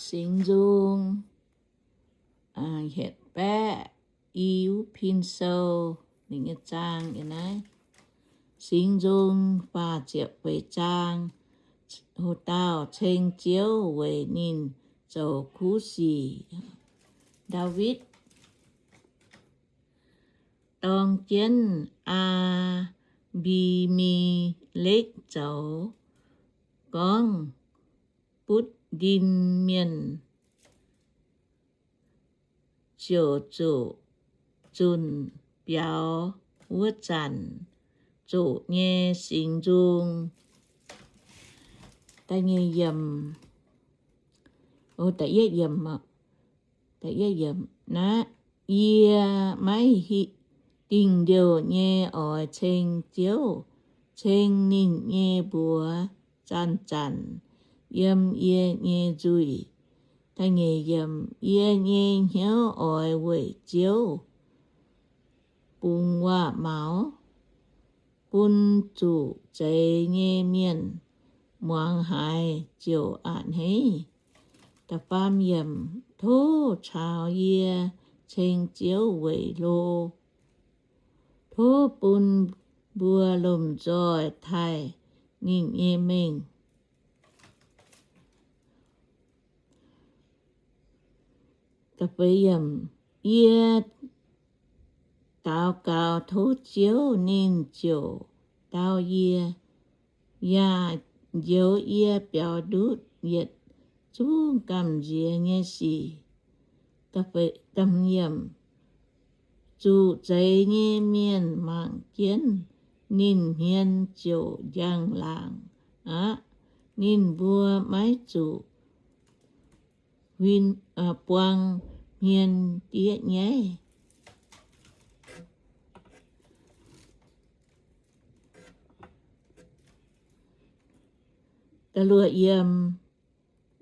Singx Nzung, hietc baeqv i wuov pin sou, ninh nyei zaang yiem naaiv. Singx Nzung faah ziepc feix zaang. Hoc dauh ceng Ziouv weic ninh zoux kuv sic. Ndaawitv dorng jienv Aa^mbi^me^lekv zoux, gorngv, Butv Ndin Mienh ziouc zuqc zunc biaux wuov zanc zoqc nyei singx nzung. Da'nyeic yiemc, da'yietv yiemc, naaiv, yie maiv dingh liouh nyei oix ceng Ziouv, ceng ninh nyei mbuox zanc-zanc yiem yie nyei nzuih. Yie nyei hnyouv oix weic Ziouv bungx waac-maux, bun zuqc zeix nyei mienh muangx haiz ziouc a'hneiv. Tov caux yie ceng Ziouv weic hlo. Tov bun mbuo lomh nzoih taaih ninh nyei mengh. Yie daux gaux tov Ziouv, ninh ziouc dau yie, yaac njoux yie biaux ndutv yietc zungv gamh nziex nyei sic. Zuqc zeix nyei mienh mangc jienv ninh hmien ziouc njang-laangc aqv. Ninh mbuo maiv zuqc buang hmien diev nyaiv.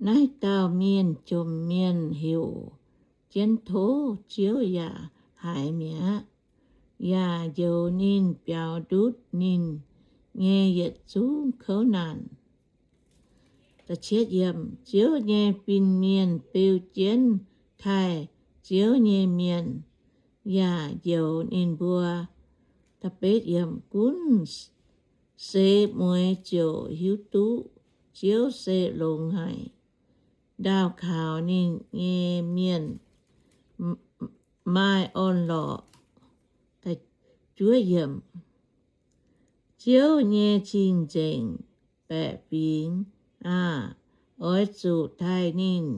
Naaiv dauh mienh jomc mienh heuc jienv tov Ziouv yaac haiz mi'aqv, yaac njoux ninh biaux ndutv ninh nyei yietc zungv kouv naanc. Ziouv nyei fin-mienh beu jienv taaih Ziouv nyei mienh, yaac njoux ninh mbuo. Gunv seix mueiz ziouc hiuv duqv Ziouv se longx haic. Ndaauh kaux ninh nyei mienh maaih orn-lorqc. Ziouv nyei cing-nzengc baeqc fingx aah! Oix zuqc taaih ninh,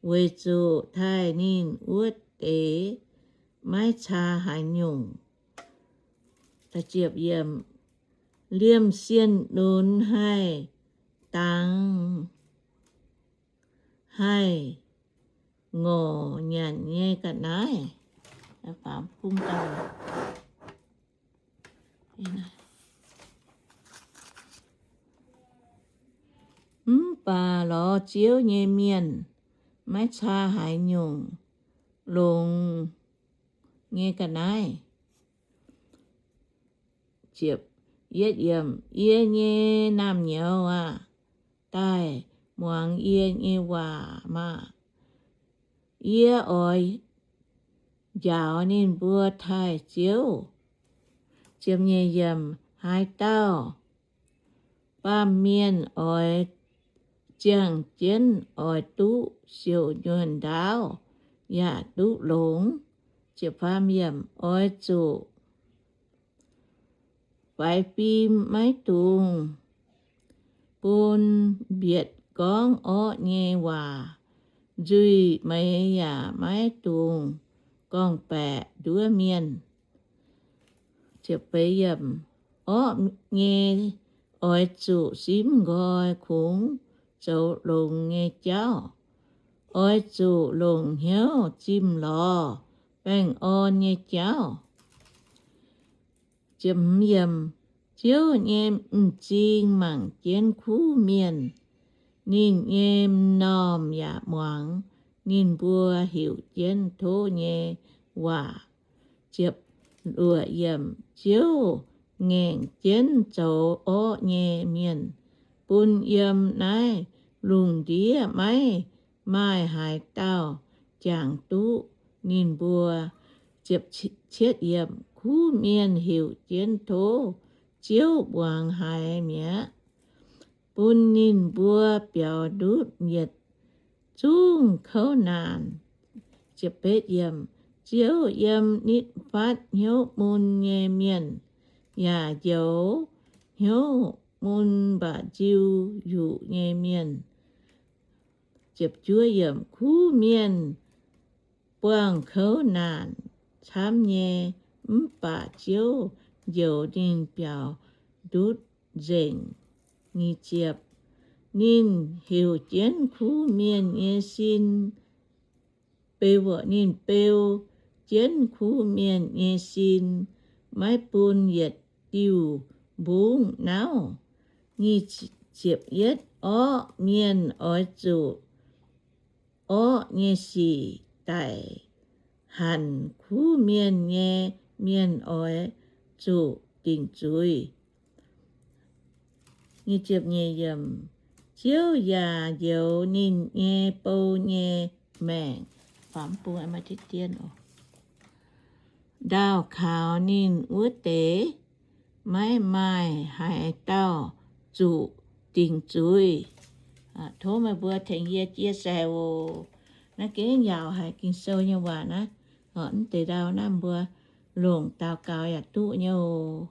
weic zuqc taaih ninh wuov deix maiv caa haaix nyungc. Liemh sienh lunx haih dangx haih ngorc nyanc nyei ga'naaiv. Mv baac lorz Ziouv nyei mienh maiv caa haaix nyungc longx nyei ga'naaiv. Yie nyei naamh nyouz aah! Daaih muangx yie nyei waac maah! Yie oix njaaux ninh mbuo taaih Ziouv. Haaix dauh baamh mienh oix ziangh jienv oix duqv siou nyuonh ndaauv yaac duqv longx. Oix zuqc faix fim, maiv dungx bun mbietc gorngv orqv nyei waac. Nzuih meix yaac maiv dungx gorngv-baeqc nduov mienh. Orqv nyei oix zuqc simv nqoi kungx zoux longx nyei jauv. Oix zuqc longc hnyouv zimh lorz baengh orn nyei jauv. Ziouv nyei m'zing mangc jienv kuv mienh, ninh nyei m'normh yaac muangx ninh mbuo heuc jienv tov nyei waac. Ziouv ngaengc jienv zoux orqv nyei mienh, bun yiem naaiv lungh ndiev maiv maaih haaix dauh jangx duqv ninh mbuo? Kuv mienh heuc jienv tov Ziouv muangx haiz mi'aqv, bun ninh mbuo biaux ndutv yietc zungv kouv naanc. Ziouv yiem nitv fatv hnyouv mun nyei mienh, yaac njoux hnyouv mun mba'nziu yuqc nyei mienh. Kuv mienh buangh kouv naanc camv nyei, mv baac Ziouv njoux ninh biaux ndutv nzengc. Ninh heuc jienv kuv mienh nyei sin, beu, ninh beu jienv kuv mienh nyei sin, maiv bun yietc diuh mbungv nauv. Nyic ziepc yietv, orqv mienh oix zuqc orqv nyei sic daic hanc, kuv mienh nyei mienh oix zuqc dingc zuiz. Ziouv yaac njoux ninh nyei bou nyei maengc. Ndaauh kaux ninh wuov deix maiv maaih haaix dauh zuqc dingc zuiz. Tov meih mbuo tengx yie chia sẻ oc. Naaiv gengh yaauc haic Ging-Sou nyei waac naaiv. Mv deix ndau naaiv mbuo longc daux gaux yaac duqv nyei oc.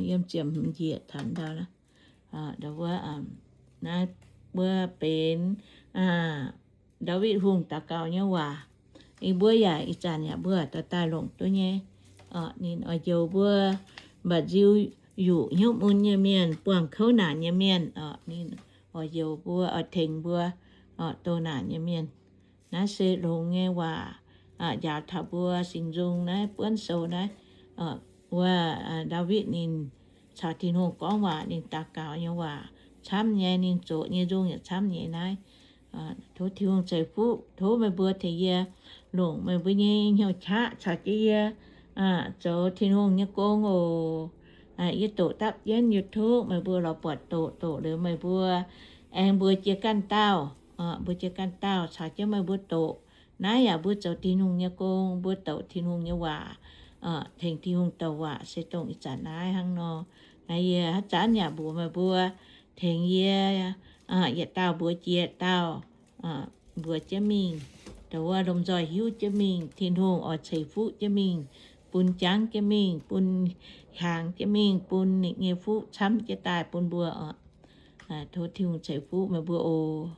Yiem ziepc hmz njiec taux ndau naaiv, wuov, naaiv mbuo benx Ndaawitv Hungh daux gaux nyei waac. Ih mbuo yaac ih zanc yaac mbuo dorh daaih longc duqv nyei. Ninh oix njoux mbuo mba'nziu yuqc hnyouv mun nyei mienh, buangh kouv naanc nyei mienh. Ninh oix njoux mbuo, oix tengx mbuo doh naanc nyei mienh. Naaiv se longx nyei waac njaaux taux mbuo singx nzung naaiv buonv sou naaiv, wuov Ndaawitv ninh caux Tin-Hungh gorngv waac, ninh daux gaux nyei waac camv nyei, ninh zoqc nyei nzung yaac camv nyei naaiv. Tov Tin-Hungh ceix fuqv, tov meih mbuo tengx yie longc meih mbuo nyei hnyouv qaqv caux jienv yie zoux Tin-Hungh nyei gong oc. Yie doqc dapv jienv YouTube, meih mbuo lorz buatc doqc, doqc liuz meih mbuo aengx mbuox jiex ganh dauh, mbuox jiex ganh dauh caux jienv meih mbuo doqc. Naaiv yaac mbuo zoux Tin-Hungh nyei gong, mbuo doqc Tin-Hungh nyei waac, tengx Tin-Hungh douc waac se dongh ih zanc naaiv hnangv nor. Naaiv yie haaix zanc yaac mbuox meih mbuo tengx yie, yietc dauh mbuox jiex dauh, mbuox jienv mingh, dongh wuov lomh nzoih hiuv jienv mingh, Tin-Hungh oix ceix fuqv jienv mingh, bun jangv jienv mingh, bun hiaangx jienv mingh, bun ninh nyei fuqv camv jienv daaih bun mbuo oc. Tov Tin-Hungh ceix fuqv meih mbuo oc.